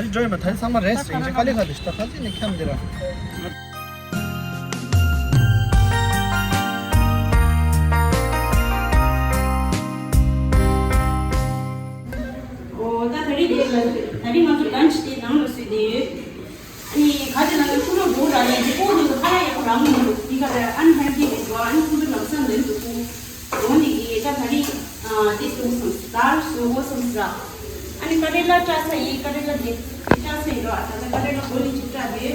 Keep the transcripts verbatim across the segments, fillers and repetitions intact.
ད་རེས་འགྲོ་ཡིན་པ། ད་རེས་ཚང་མ་རེས་རེད། ད་དཀའ་ལས་ཁག་འདུག་ད་ཁ་ཅིག་ནས་འཁྱམས་འདི་ར། ཨོ་ད་ད་རེས་དེ་ད་རེས་ང་ཚོ་ལན་ཆི་དེ་ནང་ལ་བཟོས་དེ་ཡོད། ཨ་ནི་ག་དེ་ལ་ནི་ཕྱུགས་ལོ་འགྲོ་ར་ནས་དེ་ཀོ་ནང་དུ་ཁ་ལག་ཡག་པོ་རག་མི་འདུག་འདི་ག་ར་ཨན་ཧེལ་ཐི་མེད་འགྲོ། ཨ་ནི་ཁོང་ཚོ་ལམ་སང་ལེན་འདུག་གོ། འོ་འདི་གི་ད་ད་རེས་ཨ་འདི་བཟོ་སོང་། དར་བཟོ་དགོས་སོང་ཟེར། ཨ་ནི་ཀ་རེ་ལ་བཀྲ་ས་ཡིན། ཀ་རེ་ལ་འདི་འདི་བཀྲ་ས་ཡིན་རོ། ཨ་ད་ད་ཀ་རེ་ལ་གོ་ནི་ཅིག་བཀྲ་དེ་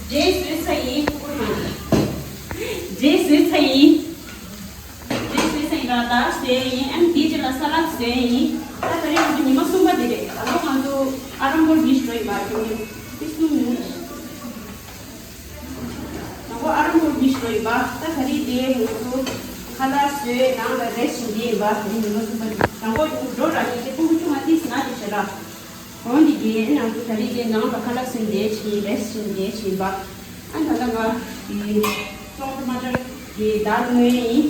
འབྲས་བཟོས་ས་ཡིན། ཀུ་ཀུ་མ་འབྲས་བཟོས་ས་ཡིན། འབྲས་བཟོས་ས་ཡིན་ར། དར་བཟོས་ཡིན། ཨ་ནི་འདི་རྗེས་ལ་ས་ལད་བཟོས་ཡིན། ད་ད་རེས་ང་ཚོ་ཉི་མ་གསུམ་པ་འདི་རེད། ད་ལོ་ང་ཚོ་ཨ་རམ་བོར་བིཆ་འགྲོ་ཡིན་པ། དེ་ནི་དེ་གསུམ་ཡིན། དང་པོ་ཨ་རམ་བོར་བིཆ་འགྲོ་ཡིན་པ། ད་ད་རེས་དེ་ང་ཚོ་ཁ་ལག་བཟོས་ནང་ལ་རེས་བཞིན་བསྡད་ཡིན་པ། དེ་ནི་ཉི་མ་གསུམ་པ་འདི། དང་པོ་འགྲོ་ར་ཡིན། དེ་ཕྲུ་གུ་ཆུང་བ་ཏིས་ན་དེ་བྱེད་ར། འོ་འདི་གི་ང་ཚོ་ད་རེས་དེ་ནང་ལ་ཁ་ལག་བཟོས་བསྡད་བྱས་རེས་བཞིན་བསྡད་བྱས་ཡིན་པ། ཨ་ད་ལྟ་ང་དེ་ཙོང་ཊ་མ་ཊར་གི་དར་བརྔོས་ཡིན།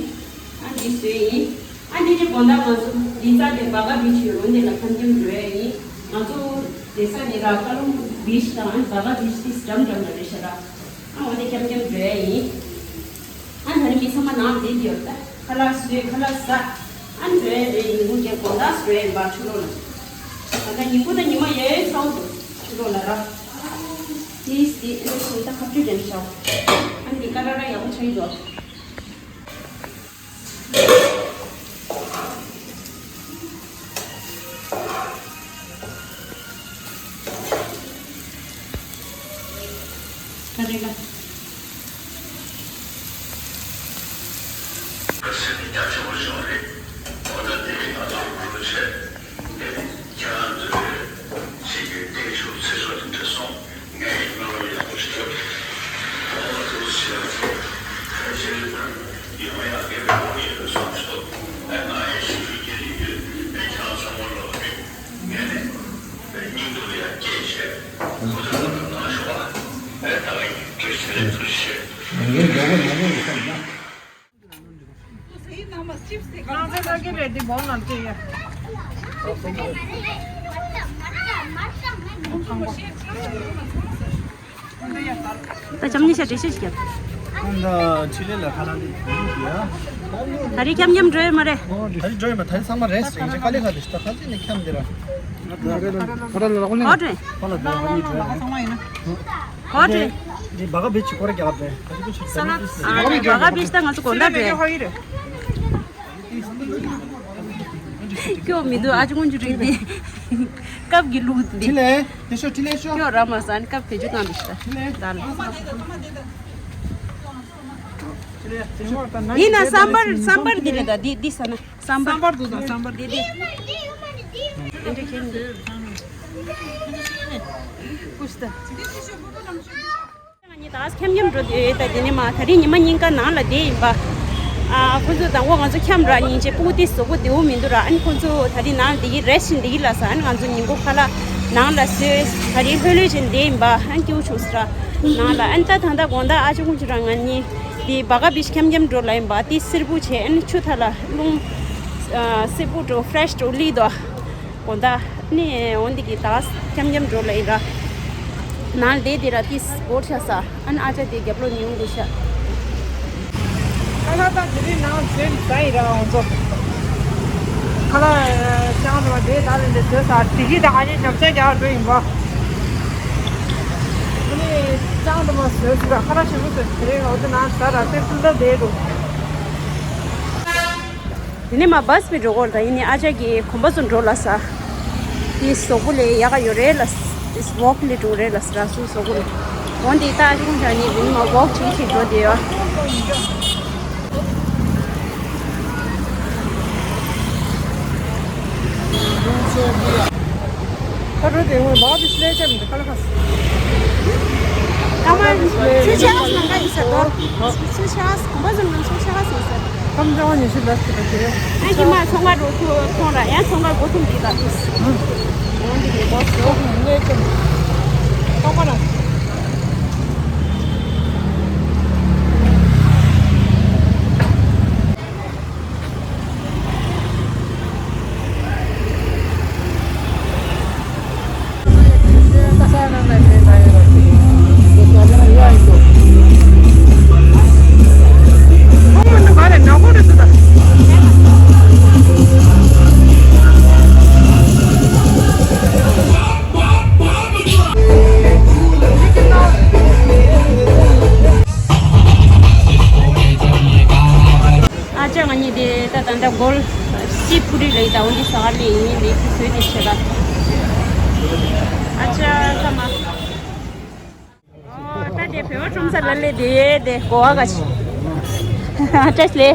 ཨ་འདི་བཟོས་ཡིན། ཨ་འདི་ནི་དགོང་དག་ང་ཚོ་ལི་ཙ་དེ་བ་ག་བིཆ་ཡོད། འོ་འདི་ལ་འཁྱམ་འཁྱམ་འགྲོ་ཡ་ཡིན། ང་ཚོ་བསྡད་ས་ནི་ར་ཀ་ལུང་བིཆ་དང་བ་ག་བིཆ་དེ་འགྲམ་འགྲམ་ལ་རེད་ཤག་ར། ཨ་འོ་འདི་འཁྱམ་འཁྱམ་འགྲོ་ཡ་ཡིན། ཨ་ད་ནི་མི་ཚང་མ་ནང་བསྡད་ཡོད། ད་ཁ་ལག་བཟོས་ཁ་ལག་ཟ། ཨ་འགྲོ་ཡ་རེད། ཉིན་གུང་རྒྱབ་དགོང་དག་འགྲོ་ཡ་ཡིན་པ་ཕྱི་ལོགས་ལ། ད་ལྟ་ཉིན་གུང་དང་ཉི་མ་ཡོད་ཚ་བོ་འདུག་ཕྱི་ལོགས་ལ་ར། དེས་དེ་ཨེ་ཤིང་ད་ཁ་བཅུ་ཅན་ཤག་ཨ་འདི་ཀ་ར་ར་ཡག་པོ་ཆགས་ཡོད། ད་རེད་ལ། ད་ཅམ་ཉི་ཤ་འགྲེལ་བཤད་ཞིག་རྒྱབ། ད་ཕྲིན་ལས་ལ་ཁ་ལག་འདི་ཡ། ད་རེས་འཁྱམ་འཁྱམ་འགྲོ་ཡོད་མ་རེད། ད་རེས་འགྲོ་ཡོད་མ། ད་རེས་ཚང་མ་རེས་རེད། དཀའ་ལས་ཁག་འདུག་ད་ཁ་ཅིག་ནས་འཁྱམ་འདི་ར། ཨོ་ཏྲེ། ཁོ་ལ་ལ་ཁོ་ལ་ཨོ་ཏྲེ། འདི་བ་ག་བེ་ཆི་ཁོ་ར་རྒྱག་པས། ཨ་བ་ག་བེ་ཆི་ད་ང་ཚོ་དགོང་དག་འགྲོ་ཡ། སྐྱོ་མི་འདུག་ཨ་ཅོ་ཀུན་ཅོ་རིག་འདི། སྐབས་ཀྱི་ལུགས་འདི། ཕྲིན་ལས། དེ་ཤོ་ཕྲིན་ལས་ཤོ། སྐྱོ་ར་མ་ཟ་ནི་སྐབས་བེད་སྤྱོད་བཏང་འདི་ཤི་ད། ད་ལ། ཡིན་ན་སམ་བར་སམ་བར་འདི་རེད། ད་འདི་འདི་ཟ་ན་སམ་བར། སམ་བར་འདུག་ད་སམ་བར་འདི་འདི། འདི་འདྲ་ཁྱེར་འདི། ཀུ་ཤི་ད། ང་གཉིས་ད་འཁྱམ་འཁྱམ་འགྲོ་དུས་ད་དེ་ནས་མ་ད་རིང་ཉི་མ་གཉིས་ཀ་ནང་ལ་བསྡད་ཡིན་པ། ཨ་ཁོ་ཚོ་དང་པོ་ང་ཚོ་འཁྱམ་ར་ཉིན་བྱེད་སྤུ་གུ་དེ་གཟུགས་པོ་བདེ་བོ་མི་འདུག་ར། ཨ་ནི་ཁོ་ཚོ་ད་རིང་ནང་ལ་བསྡད་ཀྱི་རེ་བཞིན་བསྡད་ཀྱི་ལ་ཟ། ཨ་ནི་ང་ཚོ་ཉིན་གུང་ཁ་ལག་ནང་ལ་བཟོས། ད་རིང་ལྷོད་ལྷོད་བྱས་བསྡད་ཡིན་པ། ཨ་ནི་སྐྱིད་པོ་བྱུང་ཟེར་ར་ནང་ལ། ཨ་ནི་ད་ད་ལྟ་དགོང་དག་ཨ་ཅོ་ཀུན་ཅོ་ར་ང་གཉིས་དེ་བ་ག་བེ་ཆི་འཁྱམ་འཁྱམ་འགྲོ་ལ་ཡིན་པ། དེ་བསིལ་པོ་བྱས། ཨ་ནི་ཆུ་ཐ་ལ་རླུང་བསིལ་པོ་འགྲོ་ཕ་རེ་ཤི་འགྲོ་ལི་དོ། དགོང་དག་ནི་འོན་ཏེ་གི་ད་འཁྱམ་འཁྱམ་འགྲོ་ལ་ཡིན་ར། ནང་ལ་བསྡད་དེ་ར་ཏིས་སྒོར་ཆ་ས། ཨ་ནི་ཨ་ཅག་དེ་རྒྱབ་ལོགས་ནས་ཡོང་དགོས་ཤག་ཁ་ལག་ད་དེ་རིང་ནང་བཟོས་ནས་ཟ་ཡིན་ར་ང་ཚོ། ཁ་ལག་ཅང་ར་བ་དེ་ད་ལས་འདི་བཟོས་ས་དེ་གི་ད་ཨ་ཅག་ཉམས་ཆག་རྒྱག་འགྲོ་ཡིན་པ། ཨ་ནི་ཅང་ར་བ་བཟོས་ཟེར་ར། ཁ་ལག་ཞིམ་པོ་བཟོས་དེ་རིང་འོ་དེ་ནང་ཟ་ར་སེམས་སུ་ལ་བསྡད་འགྲོ། དེ་ནས་མ་བཱས་པའི་འགྲོ་སྐོར་དང་ཡིན་ནི་ཨ་ཅག་གི་གོམ་པ་ཚོ་འགྲོ་ལ་ས། དེ་སོག་པོ་ལས་ཡག་ག་ཡོད་རེད་ལ། དེ་ཝོག་ལས་འགྲོ་རེད་ལ་ས་ར་སུ་སོག་པོ་ལས། འོན་ཏེ་ད་ཨ་ཅག་ཁོང་ཅག་གཉིས་དེ་ནས་མ་ཝོག་བྱེད་བྱེད་འགྲོ་དེ་ཡོད། ཁ་རོ་དེ་ངོས་མ་བི་སླེ་ཅམ་དེ་ཁ་ལ་ཁ་སི། ཀ་མ་ཆུ་ཆ་ནང་ག་ཡིན་ས་དོ། ཆུ་ཆ་གོམ་པ་ཟུམ་ནང་ཆུ་ཆ་ཟིན་ས། ཀམ་ཅང་ཉི་ཤུ་ལ་སི་ད་དེ། ཨ་ཅི་མ་ཚོང་ཁ་འགྲོ་ཐུ་ཐོང་ར་ཡང་ཚོང་ཁ་འགོ་ཐུམ་དེ་ད་དུ། འོང་དེ་མི་འགོ་སོ། སླེ་ཅམ། ཀ་མ་ན། ཕུ་རི་ལེགས་དང་འོན་ཏེ་ས་ག་ལེ་ཡིན་ལེགས་ཀྱི་བཟོས་ཏེ་བྱེད་པ། ཨ་ཅག་ཚང་མ། ཨོ་ད་དེ་བོད་པ་ཁྲོམ་ས་ལ་ལས་དེ་དེ་གོ་བ་ག་ཆི། ཨ་ཏྲེས་ལེ།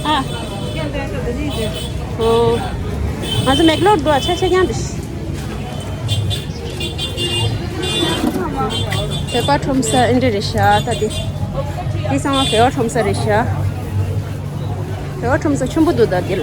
ཨ། ཨོ། ང་ཚོ་མེག་ལོར་འགྲོ་ཆ་ཆ་ཀྱང་འདུག་བོད་པ་ཁྲོམ་ས་ཨེ་འདྲ་རེད་ཤག་ད་དེ། དེ་ཚང་མ་བོད་པ་ཁྲོམ་ས་རེད་ཤག་བོད་པ་ཁྲོམ་ས་ཆེན་པོ་འདུག་ད་དེ་ལ།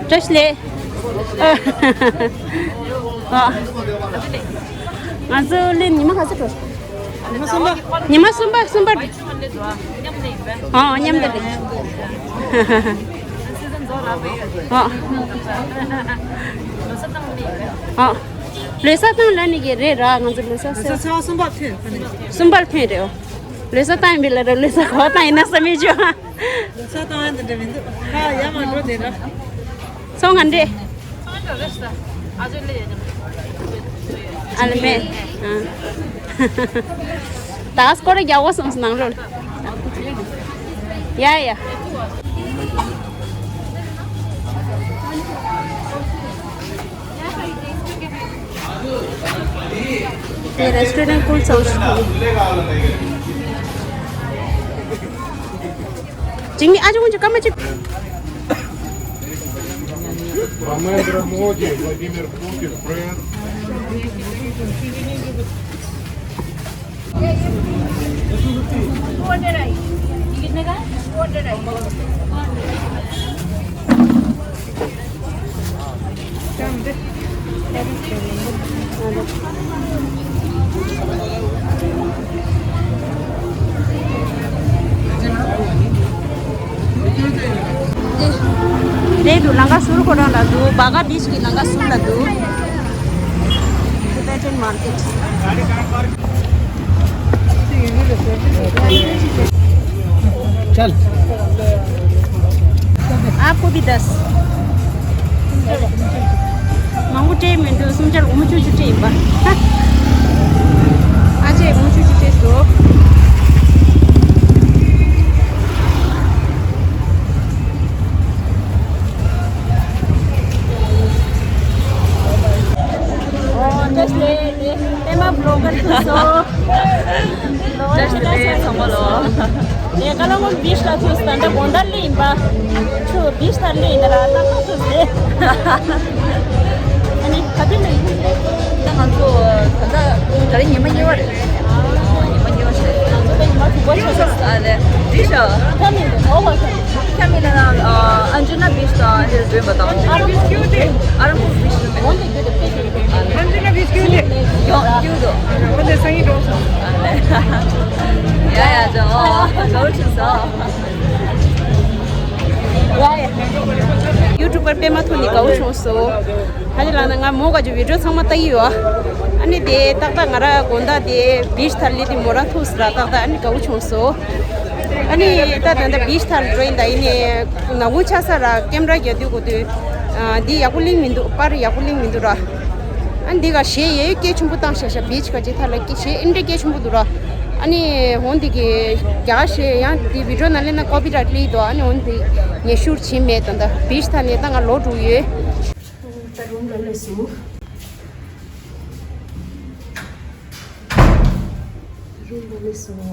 བཀྲ་ཤིས་བདེ་ལེགས། ཨ། ང་ཚོ་ལས་ཉི་མ་ག་ཚོད་འགྲོ། ཉི་མ་གསུམ་པ། ཉི་མ་གསུམ་པ་གསུམ་པ། ཨ་མཉམ་དུ་རེད། ཨ། ཨ། ལོ་གསར་བཏང་ལབ་ནི་གི་རེད་ར། ང་ཚོ་ལོ་གསར་ཟེར། ཚེས་པ་གསུམ་པར་ཐོན། གསུམ་པར་ཐོན་རེད། ཨོ། ལོ་གསར་བཏང་ཡིན་པས་ལ་ར། ལོ་གསར་ག་པར་བཏང་ཡིན་ན་བསམ་མེད་བྱུང་། ལོ་གསར་བཏང་ཡ་འདི་འདྲ་མི་འདུག་ཧ་ཡ་མ་འགྲོ་དེ་ར། ཚོང་ག་འདྲེ། ཨ་ལ་མེད། ཨ། ད་སྐོར་རྒྱག་འོ་སོང་སོང་ནང་ལོགས། ཡ་ཡ། དེ་རེ་སི་ཊོ་རན་ཊི་ཀུལ་སོང་སོང་། ཅིང་ནི་ཨ་ཅུང་ཅུ་ཀ་མ་ཅིག Путин, friend. དེ་དུ་ལང་ཀ་ཟུར་ཁོ་རང་ལ་འདུག་བ་ག་བིཆ་གི་ལང་ཀ་ཟུར་ལ་འདུག Tibetan market. चल। आपको भी दस। མང་པོ་སྤྲད་མི་འདུག་སུམ་ཆར་འོ་མ་ཆུང་ཆུང་སྤྲད་ཡིན་པ། ཨ་ཅེ་འོ་མ་ཆུང་ཆུང་སྤྲད་སོང་། ཨོ་བཀྲ་ཤིས་བདེ་ལེགས། པད་མ་བི་ལོག་གར་ཐུག་སོང་། བཀྲ་ཤིས་བདེ་ལེགས་ཚང་མ་ལོ། ངས་ཀ་ལ་མོ་བིཆ་ལ་ཐུག་སོང་། ད་ལྟ་དགོང་དག་སླེབས་ཡིན་པ། ཆུ་བིཆ་ལ་སླེབས་ཡིན་ད་ལ་ཏག་ཏག་ཐུག་སོང་། ཨ་ནི་ག་དུས་ནས་ཡིན་ཟེར། ད་ང་ཚོ་ད་ལྟ་ད་རིང་ཉི་མ་གཉིས་པ་རེད། ཨ་ཉི་མ་གཉིས་པ་རེད། ང་ཚོ་ད་ཉི་མ་དྲུག་པ་ཆགས་སོང་། ཨ་ལེ། འགྲིག་ཤག་ཁ་མིན་འདུག་ཨོ་ལ་ཁ། ཁ་མིན་ལ་ཨ་ཨན་ཇི་ན་བིཆ་དང་ཨ་ཅེ་འགྲོ་ཡིན་པ་དང་། ཨ་རམ་པུར་བིཆ་འགྲོ་ཡིན། ཨ་རམ་པུར་བིཆ་འགྲོ་ཡིན། ཨན་ཇི་ན་བིཆ་ཀྱུ་ལེ། ཡོང་ཀྱུ་འདུག་འོ་དེ་སང་ཉིན་འགྲོ་སོང་། ཨ་ལེ། ཡ་ཡ་ཇོ། ཨོ་ཇོ་ཆུ་སོ། ཡུ་ཊུབ་པར་པད་མ་ཐོན་ནས་དགའ་བོ་བྱུང་སོང་། ཧ་ཅང་ལ་ན་ང་མོ་ག་ཅུ་བི་ཌི་ཡོ་ཚང་མ་ལྟ་ཡི་ཡོད། ཨ་ནི་དེ་ཏག་ཏག་ང་ར་དགོང་དག་དེ་བིཆ་ཐར་ལི་དེ་མོ་ར་ཐུག་སི་ར་ཏག་ཏག་ཨ་ནི་དགའ་བོ་བྱུང་སོང་། ཨ་ནི་ད་ད་ད་བིཆ་ཐར་འགྲོ་ཡིན་ད་ཡིན་ནས་ནག་ཁུང་ཆགས་ས་ར་ཀེམ་ར་རྒྱག་དུས་གོ་དུས། འདི་ཡག་པོ་ལིང་མི་འདུག་པར་ཡག་པོ་ལིང་མི་འདུག་ར། ཨ་འདི་ག་གཞས་ཡོད་སྐད་ཆེན་པོ་བཏང་ཤག་ཤག་བིཆ་ག་ཅི་ཐ་ལ་སྐད་གཞས་ཨིན་འདྲ་སྐད་ཆེན་པོ་འདུག་ར། ཨ་ནི་འོན་འདི་གི་རྒྱ་གཞས་ཡང་འདི་བི་ཌི་ཡོ་ནང་ལེན་ན་ཀོ་པི་རའིཊ་ལི་འདུག་ཨ་ནི་འོན་འདི་ངས་ཤུར་བྱིན་མེད་ད་ད་བིཆ་ཐ་ནས་ད་ང་ལོ་དྲུག་ཡོད། ད་རུམ་ལ་སླེབས་སོང་། རུམ་ལ་སླེབས་སོང་།